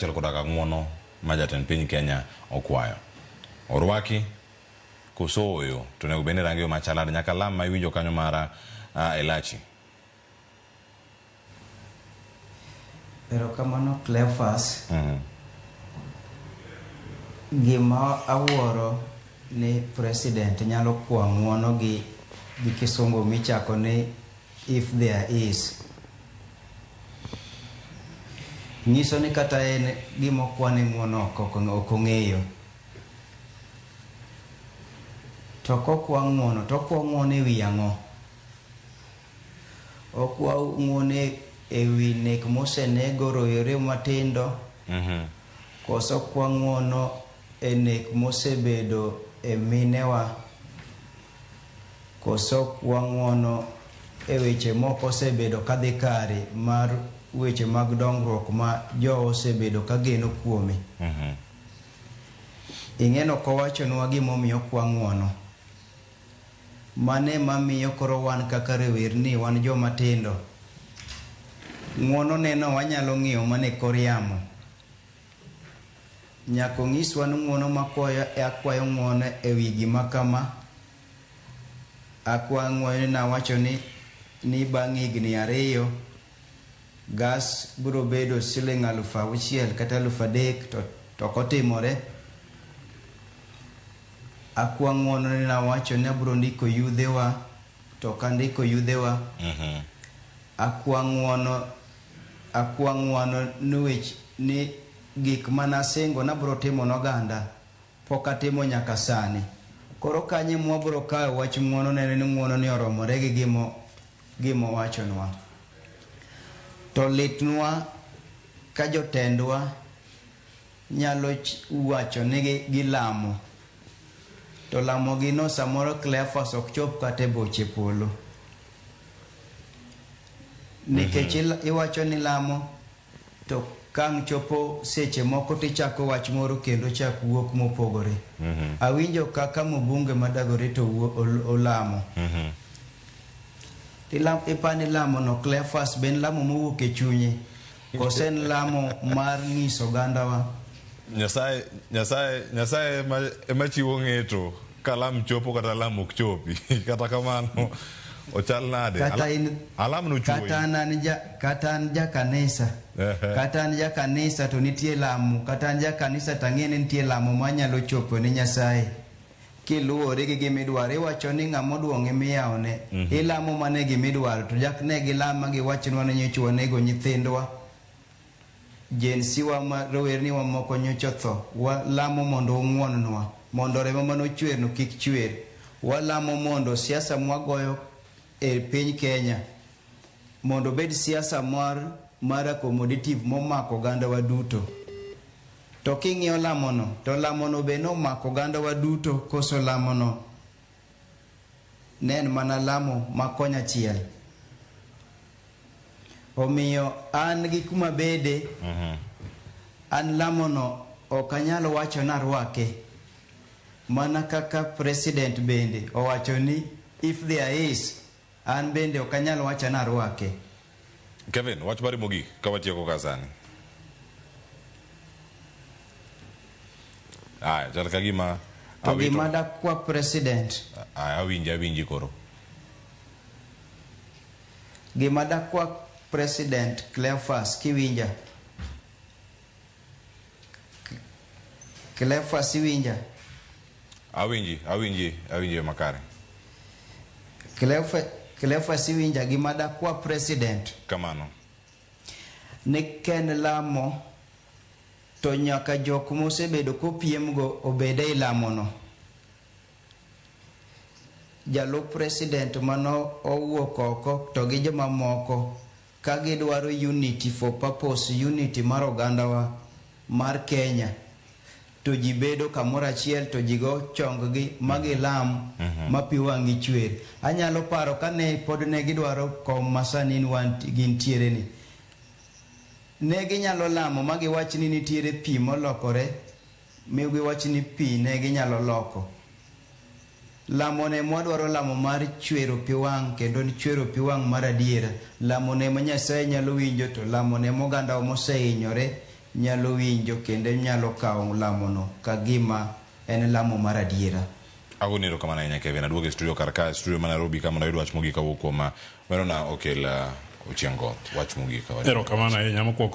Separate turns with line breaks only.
Achiel koda ka ng'uono ma jatend piny Kenya okwayo. Orwaki koso ooyo to onego bed ni irange yo machalnade nyaka lam ma iwinjo kanyo mar Elachi.
Erokamano Cleophas. Gima awuoro ni president nyalo kwa ng'uono gi gi kisungu michako ni if there is. Nyiso ni kata en gima okwane ng'uono ok ong'eyo. To kokwa ng'uono to okwa ng'uono e wi ang'o? Okwa ng'uono e wi nek mosenego rowere matindo? Koso okwa ng'uono e nek mosebedo e minewa? Koso wang'uono e weche moko osebedo kadhi kare mar weche mag dongruok ma jowa osebedo ka geno kuome? Ing'eno ok owachonwa gimomiyo okwa ng'uono. Mano ema miyo koro wan kaka rowerni wan joma tindo. Ng'uono neno wanyalo ng'iyo mana e kor yamo. Nyaka onyiswa ni ng'uono makwayo akwayo ng'uono e wi gima kama. Akwa ng'uono ni nawacho ni ni bang' higni 2 gas biro bedo siling 6,000 kata 3,000 to ok otimore. Akwa ng'uono ni nawacho ni abiro ndiko yudhewa to ok andiko yudhewa. Akwa ng'uono akwa ng'uono ni wech ni gik manasingo nabiro timo noganda pok atimo nyaka sani. Koro kanye mwabiro kawo wach ng'uono neno ni ng'uono ni oromore gi gimo owachonwa. To litnwa ka jotendwa nyalo wacho ni gilamo. To lamo gi no samoro Cleophas ok chop kata e boche polo. Nikech iwacho ni lamo to kang' chopo seche moko tichako wach moro kendo chak wuok mopogore. Awinjo kaka mbunge ma Dagoretti olamo. Ipani lamo no Cleophas be en lamo mowuok e chunye kose en lamo mar nyiso ogandawa?
Nyasaye Nyasaye Nyasaye ema chiwo ng'eto ka lam chopo kata lam ok chopi. Kata kamano ochal nade?
Kata in
Alam nochuoyi.
Kata an ja kanisa. Kata an ja kanisa to nitie lamo, kata an ja kanisa to ang'e ni nitie lamo manyalo chopo ne Nyasaye. Kiluwore gi gima idwaro, iwacho ni ng'ama oduong' emiyawone. Ilamo mana e gima idwaro, to jak ne gilama giwachnwa ni nyocha wanego nyithindwa. Gen Z wa ma rowerni wa moko nyocha otho. Walamo mondo ung'wonnwa, mondo remo mane ochwerno kik chwer. Walamo mondo siasa mwagoyo e piny Kenya mondo obed siasa mar accommodative momako ogandawa duto. To king'iyo lamono, to lamono be nomako ogandawa duto koso lamono ne en mana lamo ma konyachiel. Omiyo an gi kuma bede, an lamono ok anyal wacho ni arwake. Mana kaka president bende owacho ni if there is, an bende ok anyal wacho ni arwake.
Kevin, wach mari mogik ka watieko ka sani. Aya, chal ka gima
To gima dakwa president.
Aya, awinji, awinji koro.
Gima dakwa president Cleophas kiwinja. Cleophas iwinja?
Awinji, awinji, awinji makare.
Cleophas iwinja? Gima dakwa president.
Kamano.
Ni ken lamo to nyaka jok mosebedo kopiemgo obed ei lamono. Jalup president mano owuok oko to gi jomamoko ka gidwaro unity for purpose, unity mar ogandawa mar Kenya, to ji bedo kamoro achiel to ji go chong gi ma gilam ma pi wang'gi chwer. Anyalo paro kane pod ne gidwaro kom ma sani gintiere ni, ne ginyalo lamo ma giwach ni nitiere pi molokore, mi giwach ni pi ne ginyalo loko. Lamo ne mwadwaro lamo mar chwero pi wang' kendo chwero pi wang' mar adiera. Lamo ne ma Nyasaye nyalo winjo to lamo ne mogandawa mosehinyore nyalo winjo kendo nyalo kawo lamono ka gima en lamo mar adiera.
Agoni erokamano ahinya Kevin. Aduogo e studio kar ka, studio ma Nairobi ka mondo ayud wach mogik kawuok kuom Werona Okel Ochiengo. Wach mogik.
Erokamano ahinya mokwongo.